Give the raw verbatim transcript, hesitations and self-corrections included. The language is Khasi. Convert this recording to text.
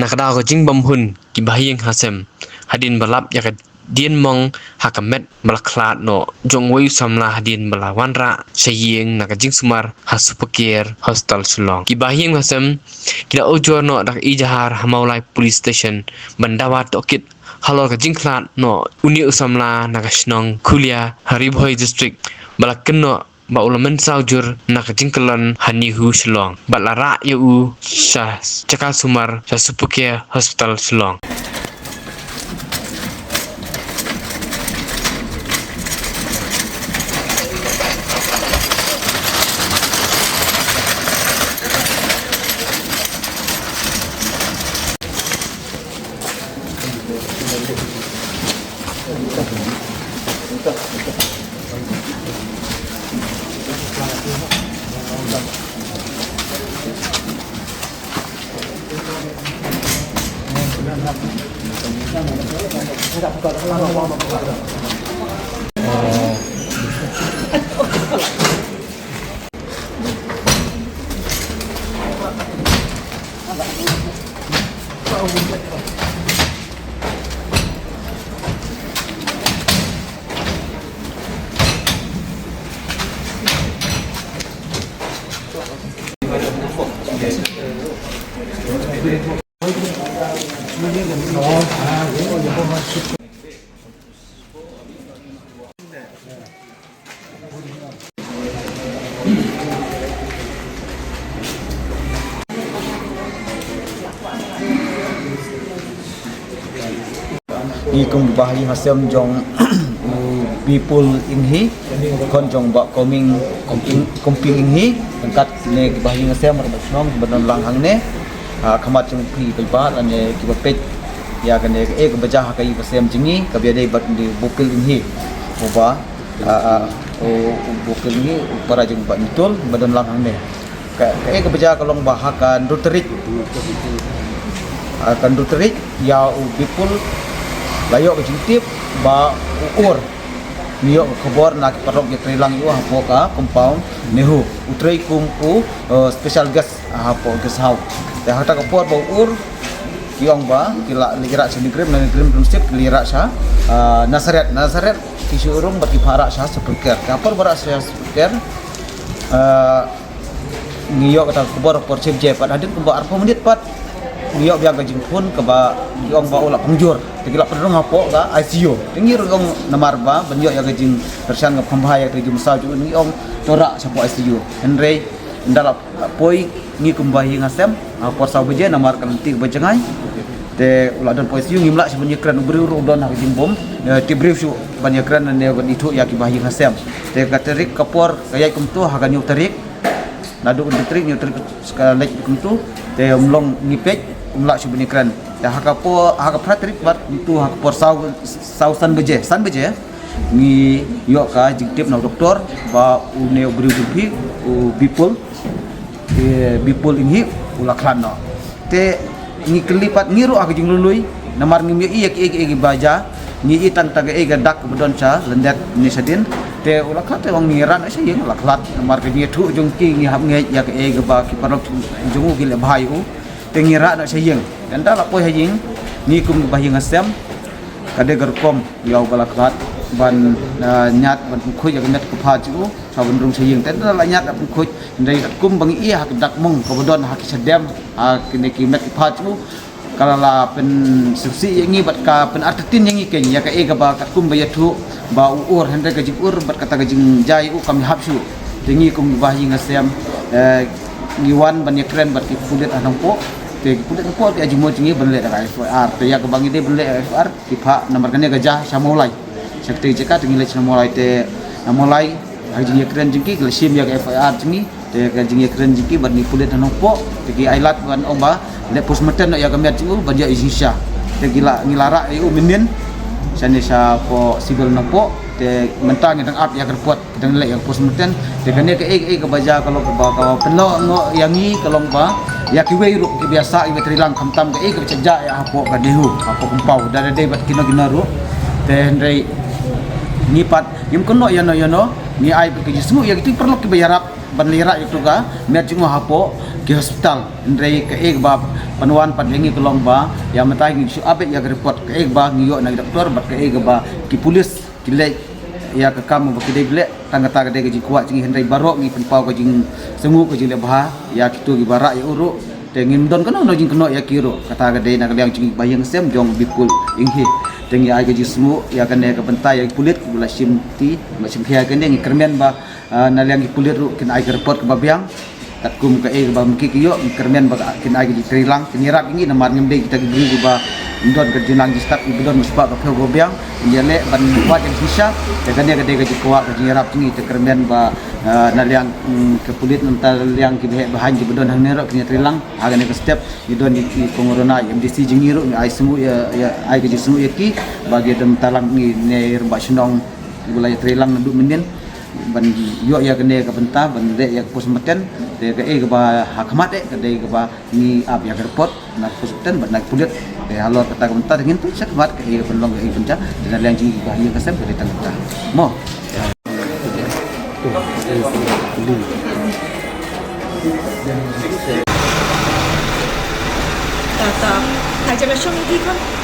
Na ka daw ka jingbymhun ki bahaïing hasem hadien ba lap ïa ka dienmong ha ka met ba la khlad noh jong uwei u samla hadien ba la wanrah sha ïing na ka jingsumar ha Supercare Hospital Shillong. Ki bahaïing hasem ki la ujor noh da ka ijahar ha Mawlai Police Station ban dawa tohkit halor ka jingkhlad noh une u samla na ka shnong Khulia ha Ri Bhoi District ba la kynnoh ba u la mynsaw jur na ka jingkyllon ha NEHU Shillong bad la rah ïa u sha jaka sumar sha Supercare Hospital Shillong. Ngi kum ki bahaïing hasem jong u Bipul Inghi, khun jong Bah Koming, Komping, Komping Inghi, ryngkat kine ki bahaïing hasem, ryngkat shnong, ba don lang hangne. Ha khmat jong phi paidbah lane kiba peit ïa kane kaei kaba jia ha ka ïing ka sem jong ngi, kaba ïadei bad u Bipul Inghi. Uba, ah, ah, u, u Bipul Inghi, u para jong Bah Nitul, ba don lang hangne. Ka, kaei kaba jia ka long ba ha ka hynriew tarik. Ha ka hynriew tarik, ïa u Bipul la ïoh ka jingtip ba u Ur. Ngi ïoh ka khubor na ki paralok ïatreilang ïa u hapoh ka compound NEHU. U trei kum u, eh, special guest hapoh guest house. Te ha kata ka por ba u Ur ki ong ba ki la ïarap sha NEIGRIHMS, na NEIGRIHMS Township ki la ïarap sha, eh, Nazareth, Nazareth ki shu rung bad ki pharap sha Supercare. Ka por ba rah sha Supercare, eh, ngi ïoh kata ka khubor por shiphew bajai pat, hadien kumba arphew minit pat ngi ïoh biang ka jingphone kaba ki ong ba u la pynjur. Te ki la pynrung hapoh ka ICU. Te ngi ruh ong namar ba ban ïoh ïa ka jingkyrshan kaba kham bha ïa ka jingmynsaw jong u, ngi ong to rah shapoh ICU. Hynrei ynda la poi ngi kum bahaïing hasem ha por saw baje namar ka lynti kaba jngai. Te u la don hapoh ICU, ngim lah shuh ban ïakren, u briew ruh u don ha ka jingbym, eh, tip briew shuh ban ïakren ne ban ithuh ïa ki bahaïing hasem. Te ka tarik ka por ka ïaid kumto, ha ka hynñiew tarik, naduh hynriew tarik, hynñiew tarik ka leit kumto, te ym long, ngi peit ym lah shuh ban ïakren. Te ha ka por, ha ka phra tarik pat kumto, ha ka por saw, saw san baje, san baje, ngi ïoh ka jingtip na u doktor ba une u briew jong phi, u Bipul, eh, Bipul Inghi, u la khlad noh. Te ngi kylli pat ngi ruh ha ka jinglului, namar ngim ïohi ïa kiei kiei kiba jia, ngi ïohi tang tang kaei ka dak kaba don sha lyndet ne shadien. Te u la khlad, te ong ngi rah noh sha ïing, u la khlad, namar ka jingïathuh jong ki ngi hap ngeit ïa kaei kaba ki paralok jong u ki leh bha ïa u. Te ngi rah noh sha ïing. Ynda la poi ha ïing, ngi kum ki bahaïing hasem, ka dei ka rukom ïa uba la khlad ban, ah, ñiad ban pynkhuid ïa ka met ka phad jong u, sa ban rung sha ïing. Te ynda la ñiad ban pynkhuid, hynrei katkum ba ngi ïohi ha ka dak mong kaba don ha ki shadem, ha kine ki met ki phad jong u, ka la, la pynsngewsih ïa ngi bad ka pynartatien ïa ngi kein ïa kaei kaba katkum ba ïathuh ba u ur, hynrei ka jingur bad kata ka jingjia ïa u kam hap shuh. Te ngi kum ki bahaïing hasem, eh, ngi wan ban ïakren bad ki pulit ha Nongpoh. Te ki pulit Nongpoh ki ai jingmut jong ngi ban leh da ka FIR. Te ïa kaba ngi dei ban leh FIR, ki phah namar kane ka jia sha Mawlai. Sha katei ka jaka te ngi leit sha Mawlai, te na Mawlai ha ka jingïakren jong ki, ki la shim ïa ka FIR jong ngi. Te ka jingïakren jong ki bad ngi pulit ha Nongpoh, te ki ai lad ban ong ba leh postmortem noh ïa ka met jong u ban ïoh i jingshisha. Te ki la, ngi la rah ïa u mynnin shane shapoh Civil Nongpoh. Te mynta ngi dang ap ïa ka report, ki dang leh ïa ka postmortem. Te kane kaei kaei kaba jia ka long kaba, kaba pynlong noh ïa ngi, ka long ba ïa kiwei ruh kiba ïa sah, kiba treilang, khamtam kaei kaba jia ïa hapoh ka NEHU, hapoh compound, da dei bad kino kino ruh. Te hynrei ngi pat ngim kynnoh ïano ïano, ngi ai bad ka jingsngew ïa kito ki paralok kiba ïarap. Ban leit rah ïa katu ka met jong u hapoh ki hospital. Hynrei kaei kaba pynwan pat ïa ngi ka long ba ïa mynta ngi shu update ïa ka report kaei kaba ngi ïoh na ki doktor bad kaei kaba ki pulit ki leh ïa ka kam ba ki dei leh. Tang kata ka dei ka jingkwah jong ngi, hynrei baroh ngi pynpaw ka jingsngew ka jingleh bha ïa kito kiba rah ïa u ruh. Te ngim don kano kano jingkynnoh ïa ki ruh, kata ka dei na ka liang jong ngi ba ïeng sem jong Bipul Enghi. Te ngi ai ka jingsngew ïa kane ka bynta ïa ki pulit kiba la shim ti, ba shim khia kane, ngi kyrmen ba ah, na liang ki pulit ruh kin ai ka report kaba biang. Katkum kaei kaba mynta ki ïoh, ngi kyrmen ba kin ai ka jingtreilang, kin ïarap ïa ngi namar ngim dei kita ki briew kiba don ka jinglong jingstad, kiba don ka spah ka phew kaba biang. Kin ïaleh ban wad ïa ka jingshisha. Te kane ka dei ka jingkwah ka jingïarap jong ngi, te kyrmen ba ah, na liang mm, ka pulit, na liang kiba heh ba haiñ kiba don hangne ruh kin ïatreilang ha kane ka step. Ngi don ïa ki kong Rona, ïa M D C jong ngi ruh ngi ai sngew ïa, ïa ai ka jingsngew ïa ki ba ki don bynta lang, ngi ne rangbah shnong kiba la ïatreilang naduh mynnin ban ïoh ïa kane ka bynta ban leh ïa ka postmortem. Te kaei kaba ha khmat eh ka dei kaba ngi ap ïa ka report na ka postmortem bad na ka pulit. Te halor kata ka bynta te ngin peit shakhmat kaei ka ban long kaei ka ban jia. Te na liang jong ngi ba ïa ka sem ka dei tang kata mo. Ta ta. Hai jala shong ki kon.